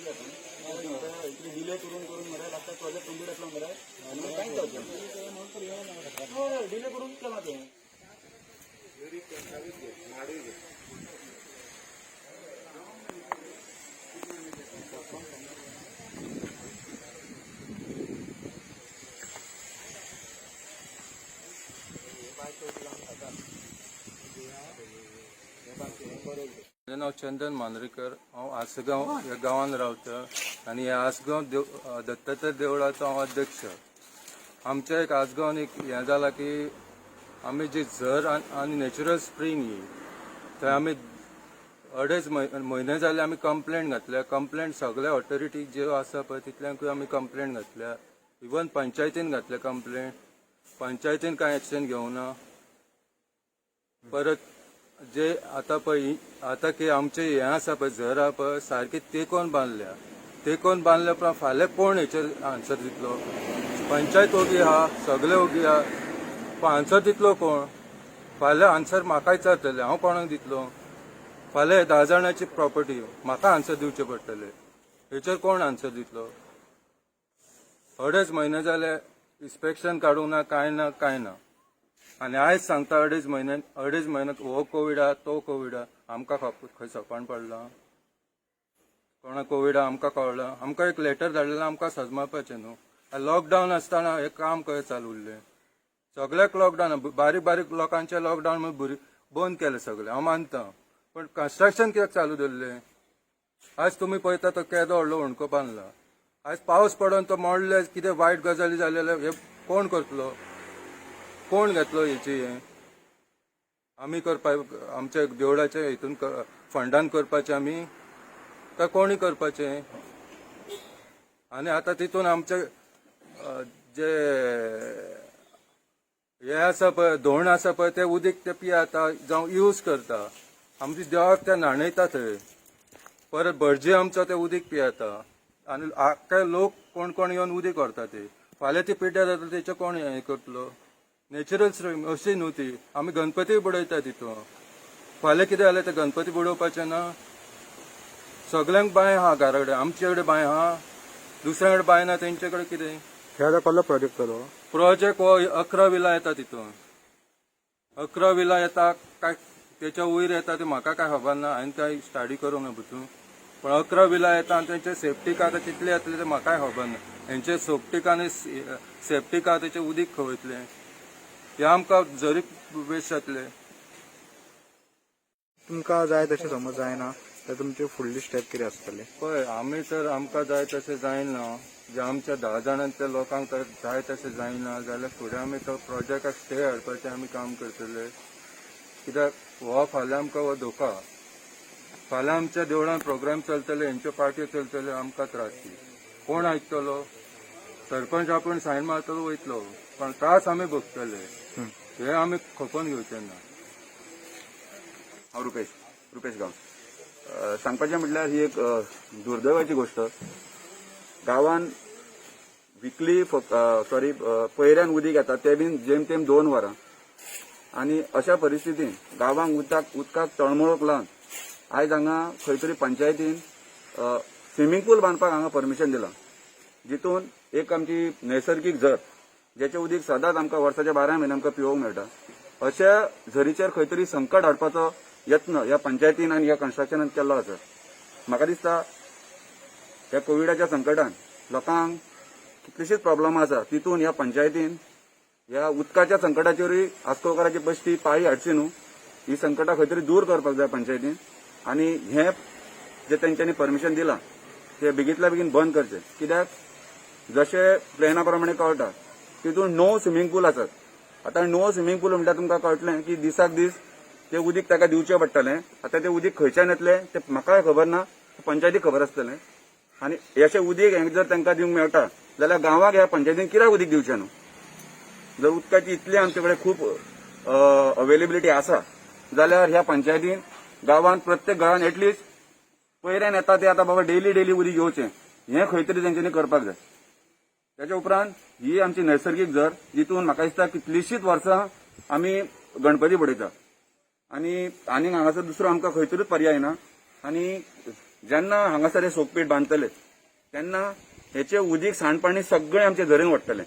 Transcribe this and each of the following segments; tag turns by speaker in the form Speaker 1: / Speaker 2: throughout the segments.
Speaker 1: जाता. इतले डिले करून करून मरे लास्टाक प्रोजेक्ट कंप्लीट जातलो मरे आनी कांयच जावचें ना. डिले करून केलां तें.
Speaker 2: म्हजें नांव चंदन मांद्रेकर. हांव आसगांव ह्या गांवांत रावता आनी ह्या आसगांव देव दत्तात्रय देवळाचो हांव अध्यक्ष. आमच्या एक आसगांवान एक हें जालां की आमी जी झर आनी नॅचरल स्प्रींग ही थंय आमी अडेच म्हयने जाले आमी कंप्लेंट घातल्या. कंप्लेंट सगळ्या ऑथॉरिटी ज्यो आसा पळय तितल्यांकूय आमी कंप्लेंट घातल्या. इवन पंचायतीन घातल्या कंप्लेंट. पंचायतीन कांय एक्शन घेवना. परत जे आता पळय आतां की आमचे हें आसा पळय झर आहा पळय सारकी तेकोन बांदल्या. तेकोन बांदल्या उपरांत फाल्यां कोण हेचेर आन्सर दितलो? पंचायत ओगी आहा, सगळे ओगी आहा, पण आन्सर दितलो कोण? फाल्यां आन्सर म्हाका विचारतले, हांव कोणाक दितलो? फाल्यां 10 जाणांची प्रॉपर्टी म्हाका आन्सर दिवचें पडटलें. हेचेर कोण आन्सर दितलो? अडेच म्हयने जाले इन्स्पेक्शन काडूंक ना, कांय ना, कांय ना. आनी आयज सांगता अडेच म्हयने, अडेच म्हयन्यात हो कोवीड आहा, तो कोवीड आहा. आमकां खंय सपाण पडलां? कोणा कोवीड आहा आमकां कळ्ळां? आमकां एक लेटर धाडलें, आमकां सजमावपाचें न्हू. लॉकडावन आसतना हें काम कशें चालू उरलें? सगळ्याक लॉकडावन, बारीक बारीक लोकांचें लॉकडावन बंद केलें सगळें, हांव मानता. पण कन्स्ट्रक्शन कित्याक चालू दवरलें? आज तुमी पळयता तो केदो व्हडलो होंडको बांदला. आयज पावस पडोन तो मोडले, कितें वायट गजाली जाले जाल्यार हे कोण करतलो? कोण घेतलो हेची? हें आमी करपाक आमच्या देवळाच्या हितून फंडान करपाचें आमी काय कोणी करपाचें? आनी आतां तितून आमचे जे हे आसा पळय धोण आसा पळय ते उदीक ते पियाता जावं यूज करता. आमच्या देवाक ते न्हाणयता थंय. परत भटजी आमचो ते उदीक पियेता आनी आख्खे लोक कोण कोण येवन उदीक व्हरता ते. फाल्यां ती पिड्ड्यार जाता, तेचें कोण हें करतलो? नॅचरल स्ट्रीम अशी न्हू ती. आमी गणपती बुडयता तितून. फाल्यां कितें जालें ते गणपती बुडोवपाचें ना? सगल्यांक बांय आहा घरा कडेन, आमचे कडेन बांय आहा, दुसऱ्या कडेन बांय ना, तेंचे कडेन कितें?
Speaker 3: हे आतां कसलो प्रोजेक्ट तो?
Speaker 2: प्रोजेक्ट हो 11 विला येता तितून. 11 विला येता काय तेच्या वयर येता ते म्हाका काय खबर ना. हांवें काय स्टडी करूंक ना भितून. पण 11 विला येता आनी तेंचे सेफ्टीक आतां कितले येतले ते म्हाकाय खबर ना. हेंचे सोप्टीक आनी सेफ्टीक आहा तेचें उदीक खंय वयतलें? हे आमकां जरी वेस्ट जातले.
Speaker 3: तुमकां जाय तशें समज जायना तर तुमचे फुडली स्टेप कितें आसतली?
Speaker 2: पळय, आमी तर आमकां जाय तशें जायना, जे आमच्या 10 जाणांतल्या लोकांक तर जाय तशें जायना जाल्यार फुडें आमी तो प्रोजेक्टाक स्टे हाडपाचें आमी काम करतले. कित्याक हो फाल्यां आमकां हो धोका. फाल्यां आमच्या देवळान प्रोग्राम चलतले, हेंच्यो पार्ट्यो चलतल्यो, आमकां त्रास ती कोण आयकतलो? सरपंच आपूण सायन मारतलो, वयतलो, पण त्रास आमी भोगतले. हे आमी खपोवन घेवचे ना.
Speaker 1: हांव रुपेश, रुपेश गांव. सांगपाचें म्हटल्यार ही एक दुर्दैवाची गोश्ट. गांवान विकली सॉरी पयऱ्यान उदीक येता, ते बीन जेमतेम 2 वरां. आनी अशा परिस्थितीन गांवांक उदकाक तळमळूंक लागून आयज हांगा खंय तरी पंचायतीन स्विमींग पूल बांदपाक हांगा परमिशन दिलां, जितून एक आमची नैसर्गीक झर जेचें उदीक सदांच आमकां वर्साच्या 12 म्हयने आमकां पिवंक मेळटा, अशा झरीचेर खंय तरी संकट हाडपाचो यत्न ह्या पंचायतीन आनी ह्या कन्स्ट्रक्शनान केल्लो आसा. म्हाका दिसता ह्या कोविडाच्या संकटान लोकांक कितलीशीच प्रॉब्लमां आसा, तितून ह्या पंचायतीन ह्या उदकाच्या संकटाचेरूय आस्कोवकाराची बश्टी पाळी हाडची न्हू. ही संकटां खंय तरी दूर करपाक जाय पंचायतीन आनी हें जे तेंच्यांनी परमिशन दिलां ते बेगींतल्या बेगीन बंद करचें. कित्याक जशें प्लॅना प्रमाणे कळटा तितून 9 स्विमींग पूल आसात. आतां 9 स्विमींग पूल म्हणल्यार तुमकां कळटलें की दिसाक दीस ते उदीक ताका दिवचें पडटलें. आतां तें उदीक खंयच्यान येतलें तें म्हाकाय खबर ना, पंचायतीक खबर आसतलें. आनी अशें उदीक हें जर तांकां दिवंक मेळटा जाल्यार गांवाक ह्या पंचायतीन कित्याक उदीक दिवचें न्हू? जर उदकाची इतली आमचे कडेन खूब अवेलेबिलिटी आसा जाल्यार ह्या पंचायतीन गांवांत प्रत्येक घरान एटलिस्ट पयऱ्यान येता ते आतां बाबा डेली डेली उदीक येवचें, हें खंय तरी तेंच्यांनी करपाक जाय. त्याच्या उपरांत ही आमची नैसर्गीक झर जितून म्हाका दिसता कितलीशींच वर्सां आमी गणपती बडयता आनी आनीक हांगासर दुसरो आमकां खंय तरीच पर्याय ना. आनी जेन्ना हांगासर हे सोकपीठ बांदतले तेन्ना हेचे उदीक सांडपाणी सगळें आमचे झरीन वडटलें.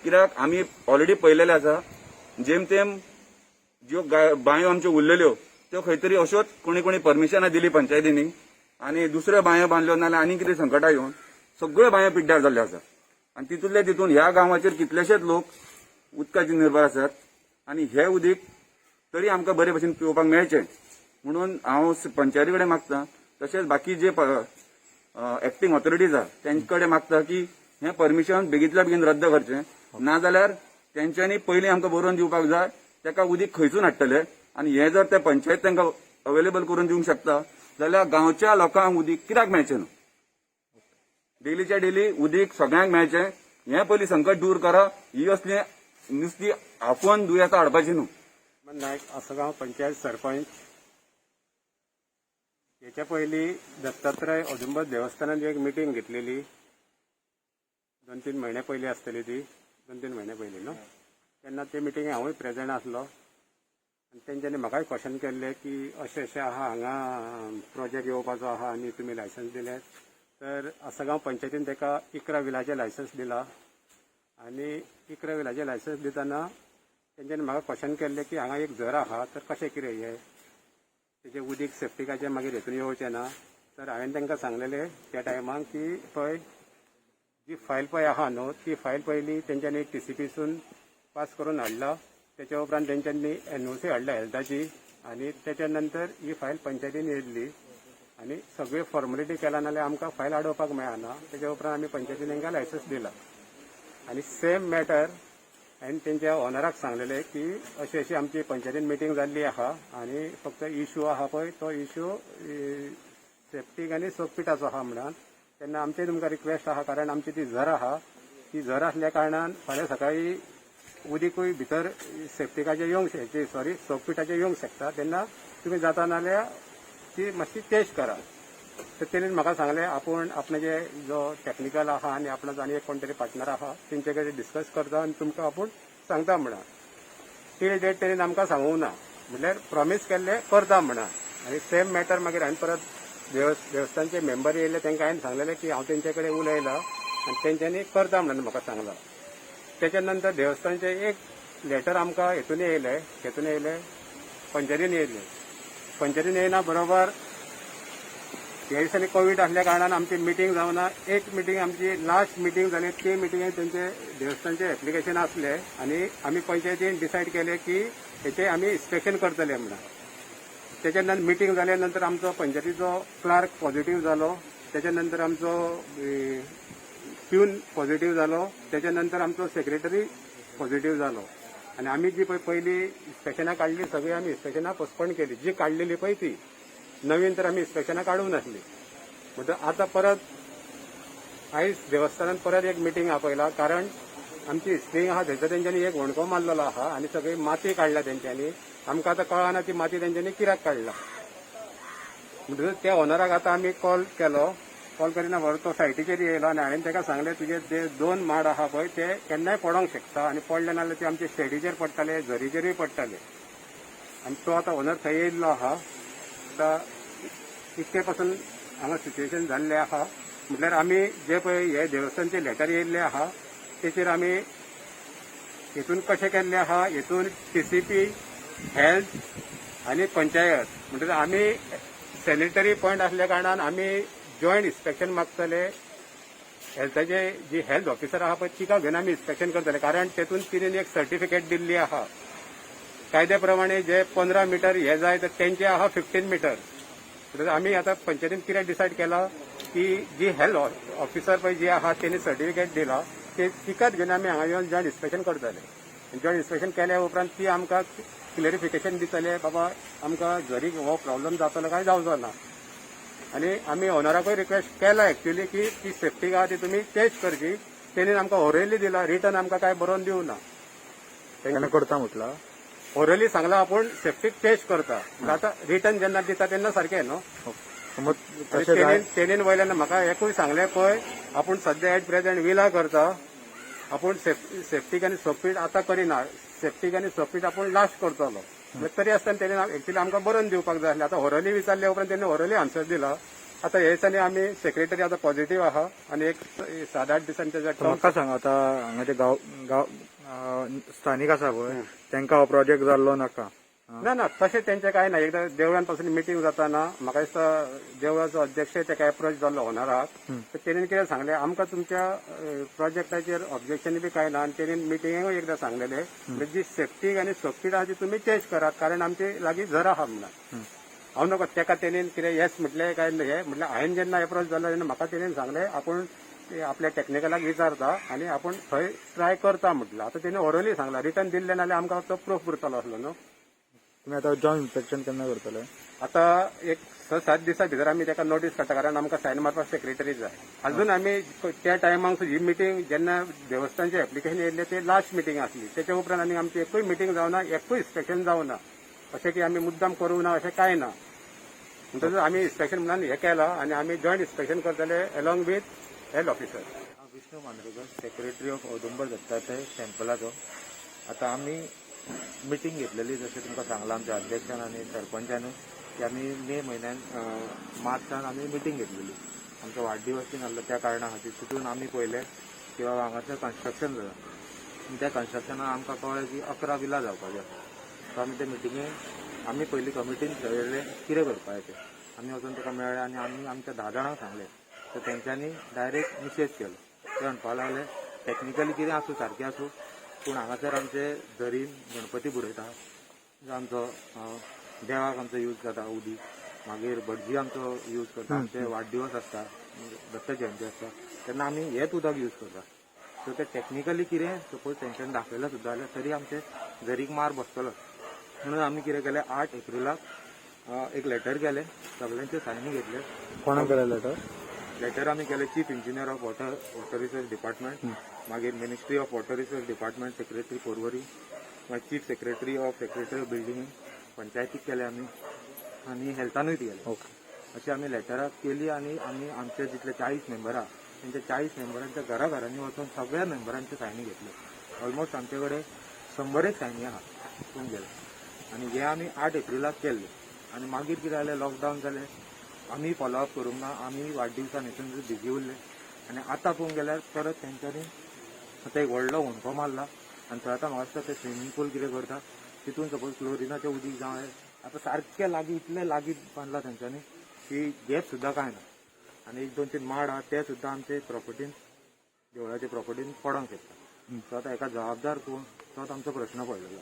Speaker 1: कित्याक आमी ऑलरेडी पळयलेलें आसा, जेमतेम ज्यो बांयो आमच्यो उरलेल्यो त्यो खंय तरी अश्योच कोणी कोणी परमिशनां दिली पंचायतींनी आनी दुसऱ्यो बांयो बांदल्यो, नाल्यार आनी कितें संकटां येवन सगळ्यो बांयो पिड्ड्यार जाल्ल्यो आसा. आनी तितूंतले तितून ह्या गांवाचेर कितलेशेच लोक उदकाचेर निर्भर आसात आनी हे उदीक तरी आमकां बरे भशेन पिवपाक मेळचें म्हणून हांव पंचायती कडेन मागता, तशेंच बाकी जे एक्टींग ऑथॉरिटीज आहा तेंचे कडेन मागता की हें परमिशन बेगींतल्या बेगीन रद्द करचें, नाजाल्यार तेंच्यांनी पयलीं आमकां बरोवन दिवपाक जाय तेका उदीक खंयसून हाडटले आनी हें जर ते पंचायत तांकां अवेलेबल करून दिवंक शकता जाल्यार गांवच्या लोकांक उदीक कित्याक मेळचें न्हू? डेलीच्या डेली उदीक सगळ्यांक मेळचें हें पयलीं संकट दूर करा. ही असली नुस्ती आफोवन दुयेंसां हाडपाची न्हू.
Speaker 4: नायक, आसगांव पंचायत सरपंच. हेच्या पयलीं दत्तात्रय औदुंबर देवस्थानान एक मिटींग घेतलेली, 2-3 म्हयने पयलीं आसतली ती, 2-3 म्हयने पयलीं न्हू. तेन्ना ते मिटिंगे हांवूय प्रेजंट आसलो आनी तेंच्यांनी म्हाकाय क्वेश्चन केल्ले की अशें अशें आहा, हांगा प्रोजेक्ट येवपाचो आहा आनी तुमी लायसन्स दिले. तर आसगांव पंचायतीन ताका 11 विलाचें लायसन्स दिला आनी 11 विलाचें लायसन्स दितना तेंच्यांनी म्हाका क्वेश्चन केल्लें की हांगा एक झर आहा, तर कशें कितें हें तेजें उदीक सेफ्टिकाचें मागीर हेतून येवचें ना. तर हांवें तांकां सांगलेलें त्या टायमाक की पळय, जी फायल पळय आहा न्हू, ती फायल पयली तेंच्यांनी टीसीपीसून पास करून हाडला. तेच्या उपरांत तेंच्यांनी एनओसी हाडल्या हेल्थाची आनी तेच्या नंतर ही फायल पंचायतीन येयल्ली आनी सगळी फॉर्मेलिटी केला, नाल्यार आमकां फायल आडोवपाक मेळना. तेच्या उपरांत आमी पंचायतीन तांकां लायसन्स दिला आनी सेम मॅटर हांवें तेंच्या ओनराक सांगलेलें की अशी अशी आमची पंचायतीन मिटींग जाल्ली आहा आनी फक्त इशू आहा पळय, तो इशू सेफ्टीक आनी सोकपिटाचो आहा म्हणून. तेन्ना आमचें तुमकां रिक्वेस्ट आहा, कारण आमची ती झर आहा, ती झर आसल्या कारणान फाल्यां सकाळीं उदीकूय भितर सेफ्टिकाचें येवंक, सॉरी, सोकपिटाचें येवंक शकता. तेन्ना तुमी जाता नाल्यार ती मातशी टेस्ट करा. तर तेणेन म्हाका सांगलें, आपूण आपणाचे जो टॅक्निकल आहा आनी आपणाचो आनी एक कोण तरी पार्टनर आहा तेंचे कडेन डिस्कस करता आनी तुमकां आपूण सांगता म्हणा. टील डेट तेणेन आमकां सांगूंक ना, म्हणल्यार प्रॉमीस केल्लें करता म्हणा. आनी सेम मॅटर मागीर हांवें परत देवस्थानचे मेंबर येयले, तांकां हांवें सांगलेलें की हांव तेंचे कडेन उलयलां आनी तेंच्यांनी करता म्हणून म्हाका सांगलां. तेच्या नंतर देवस्थानचे एक लेटर आमकां हेतून येयलें, हेतून येयलें, पंचायतीन येयलें. पंचायतीन येयना बरोबर ह्या दिसांनी कोवीड आसल्या कारणान आमची मिटींग जावना. एक मिटींग, आमची लास्ट मिटींग जाली, ते मिटिंगेत तेंचे देवस्थानचे एप्लिकेशन आसले आनी आमी पंचायतीन डिसायड केले की हेचे आमी इन्स्पेक्शन करतले म्हणून. तेच्या नंतर मिटींग जाल्या नंतर आमचो पंचायतीचो क्लार्क पॉझिटिव्ह जालो, तेच्या नंतर आमचो प्यून पॉझिटिव्ह जालो, तेच्या नंतर आमचो सेक्रेटरी पॉझिटिव्ह जालो आनी आमी जी पळय पयली इन्स्पेक्शनां काडली, सगळीं आमी इन्स्पेक्शनां पोस्टपोन केली, जी काडलेली पळय ती. नवीन तर आमी इन्स्पेक्शनां काडूंक नासली. म्हणटकच आतां परत आयज देवस्थानान परत एक मिटींग आपयला, कारण आमची स्प्रींग आहा थंयसर तेंच्यांनी एक होणको मारलेलो आहा आनी सगळी माती काडल्या तेंच्यांनी. आमकां आतां कळना ती माती तेंच्यांनी कित्याक काडला. म्हणटकच त्या ओनराक आतां आमी कॉल केलो. कॉल करिना बरोबर तो सायटीचेर येयलो आनी हांवें ताका सांगलें, तुजे ते दोन माड आहा पळय ते केन्नाय पडोंक शकता आनी पडले नाल्यार ते आमचे शेडीचेर पडटाले, झरीचेरूय पडटाले. आनी तो आतां ओनर थंय येयल्लो आहा. आतां इतके पासून हांगा सिच्युएशन जाल्लें आहा. म्हटल्यार आमी जे पळय हे देवस्थानचे लेटर येयल्ले आहा तेचेर आमी हेतून कशें केल्लें आहा, हेतून टीसीपी, हेल्थ आनी पंचायत, म्हणटकच आमी सॅनिटरी पॉयंट आसल्या कारणान आमी जॉयंट इन्स्पेक्शन मागतले. हेल्थाचे जी हेल्थ ऑफिसर आहा पळय तिका घेवन आमी इन्स्पेक्शन करतले, कारण तेतून तिणें एक सर्टिफिकेट दिल्ली आहा. कायद्या प्रमाणे जे 15 मिटर हे जाय तर तेंचे आहा 15 मिटर. म्हणटकच आमी आतां पंचायतीन कितें डिसायड केलां की जी हेल्थ ऑफिसर पळय जी आहा तेणी सर्टिफिकेट दिला ते तिकाच घेवन आमी हांगा येवन जॉयंट इन्स्पेक्शन करतले. जॉयंट इन्स्पेक्शन केल्या उपरांत ती आमकां क्लॅरिफिकेशन दितले, बाबा आमकां जरी हो प्रॉब्लम जातलो काय जावचो ना. आनी आमी ओनराकूय रिक्वेस्ट केला एक्चुअली की ती सेफ्टी आहा ती तुमी टेस्ट करची. तेणी आमकां ओरली दिला, रिटर्न आमकां काय बरोवन दिवना.
Speaker 3: तेणें करता म्हटला?
Speaker 4: ओरली सांगला, आपूण सेफ्टीक टेस्ट करता. म्हणल्यार आतां रिटर्न जेन्ना दिता तेन्ना सारकें न्हू.
Speaker 3: मग तशें जाय.
Speaker 4: तेणेन वयल्यान म्हाका एकूय सांगलें पळय, आपूण सद्या एट प्रेझेंट विला करता, आपूण सेफ्टीक आनी सोपीट आतां करिना, सेफ्टीक आनी सोपीट आपूण लास्ट करतलो. म्हणल्यार तरी आसतना तेणेन एक्चुअली आमकां बरोवन दिवपाक जाय आसलें. आतां ओरली विचारल्या उपरांत तेणें ओरली आन्सर दिला. आतां हे दिसांनी आमी सेक्रेटरी आतां पॉझिटिव्ह आहा आनी एक 7-8 दिसांनी तेजा
Speaker 3: तर म्हाका सांग आतां हांगाचे गांव गांव स्थानीक आसा पळय तांकां हो प्रोजेक्ट जाल्लो नाका.
Speaker 4: ना ना, तशें तेंचें कांय ना. एकदां देवळान पासून मिटींग जाताना म्हाका दिसता देवळाचो अध्यक्ष तेका एप्रोच जाल्लो ओनराक, तर तेणेन कितें सांगलें आमकां तुमच्या प्रोजेक्टाचेर ऑब्जेक्शन बी कांय ना आनी तेणेन मिटिंगेकूय एकदां सांगलेलें म्हणजे जी सेफ्टीक आनी सोपीट आहा ती तुमी चेंज करात कारण आमचे लागीं झर आहा म्हणून. हांव नको तेका तेणेन कितें येस म्हटलें काय हें म्हटल्यार हांवें जेन्ना एप्रोच जालो तेन्ना म्हाका तेणेन सांगलें आपूण ते आपल्या टॅक्निकलाक विचारता आनी आपूण थंय ट्राय करता म्हटलं. आतां तेणें ओरली सांगलां, रिटर्न दिल्लें नाल्यार आमकां तो प्रूफ उरतलो आसलो न्हू.
Speaker 3: तुमी आतां जॉयंट इन्स्पेक्शन केन्ना करतले?
Speaker 4: आता एक 6-7 दिसां भितर आमी ताका नोटीस काडटा कारण आमकां सायन मारपाक सेक्रेटरी जाय. अजून आमी त्या टायमाक ही मिटींग जेन्ना देवस्थानचें एप्लिकेशन येयल्लें ते लास्ट मिटींग आसली. तेच्या उपरांत आनी आमची एकूय मिटींग जावना, एकूय इन्स्पेक्शन जावना. अशें की आमी मुद्दाम करूं ना अशें कांय ना. म्हणटकच आमी इन्स्पेक्शन म्हणून हें केलां आनी आमी जॉयंट इन्स्पेक्शन करतले एलॉंग विथ हेल्थ ऑफिसर.
Speaker 5: हांव विष्णू मांद्रेकर, सेक्रेटरी ऑफ औदुंबर दत्तात्रय टेम्पलाचो. आतां आमी मिटींग घेतलेली, जशें तुमकां सांगलां आमच्या अध्यक्षान आनी सरपंचानूय की आमी मे म्हयन्यान मार्चान आमी मिटींग घेतलेली. आमचो वाडदिवस बीन आसलो त्या कारणा खातीर तितून आमी पळयलें की बाबा हांगासर कन्स्ट्रक्शन जाता आनी त्या कन्स्ट्रक्शनान आमकां कळ्ळें की 11 विला जावपाची आसा. सो आमी ते मिटिंगेक आमी पयलीं कमिटीन ठरयलें कितें करपाचें तें. आमी वचून ताका मेळ्ळे आनी आमी आमच्या 10 जाणांक सांगलें. तर तेंच्यांनी डायरेक्ट निशेध केलो. ते म्हणपाक लागले टॅक्निकली कितें आसूं सारकें आसूं पूण हांगासर आमचे झरीन गणपती बुडयता, जो आमचो देवाक आमचो यूज जाता उदीक, मागीर भटजी आमचो यूज करता, आमचे वाडदिवस आसता, दत्त जयंती आसता तेन्ना आमी हेच उदक यूज करता. सो ते टॅक्निकली कितें सपोज तेंच्यांनी दाखयलां सुद्दां जाल्यार तरी आमचे झरीक मार बसतलो. म्हणून आमी कितें केलें, 8 एप्रिलाक एक लेटर केलें, सगल्यांच्यो सायनी घेतल्यो.
Speaker 3: कोणाक केलें लेटर?
Speaker 5: लेटर आमी केलें chief engineer of water resource department, मागीर ministry of water resource department secretary Porvorim, मागीर chief secretary of secretary of building, पंचायतीक केले आमी आनी हेल्थानूय केले.
Speaker 3: ओके.
Speaker 5: अशी आमी लेटरां केली आनी आमी आमचे जितले 40 मेंबर आहा तेंच्या 40 मेंबरांच्या घरा घरांनी वचून सगळ्या मेंबरांच्यो सायनी घेतल्यो. ऑलमोस्ट आमचे कडेन 100 सायनी आहा पळोवंक गेल्यार. आनी हे आमी 8 एप्रिलाक केल्ले आनी मागीर कितें जालें, लॉकडावन जालें, आमी फॉलोअप करूंक ना, आमी वाडदिवसान हितून बिजी उरले. आनी आतां पळोवंक गेल्यार परत तेंच्यांनी आतां एक व्हडलो हुंडको मारला आनी थंय आतां म्हाका दिसता ते स्विमींग पूल कितें करता तितून सपोज क्लोरिनाचें उदीक जावं आतां सारकें लागीं इतलें लागीं बांदलां तेंच्यांनी की गॅप सुद्दां कांय ना. आनी 1 2 3 माड आहा ते सुद्दां आमचे प्रॉपर्टीन, देवळाचे प्रॉपर्टीन पडोंक शकता. सो आतां हेका जबाबदार कोण तोच आमचो प्रश्न पडलेलो.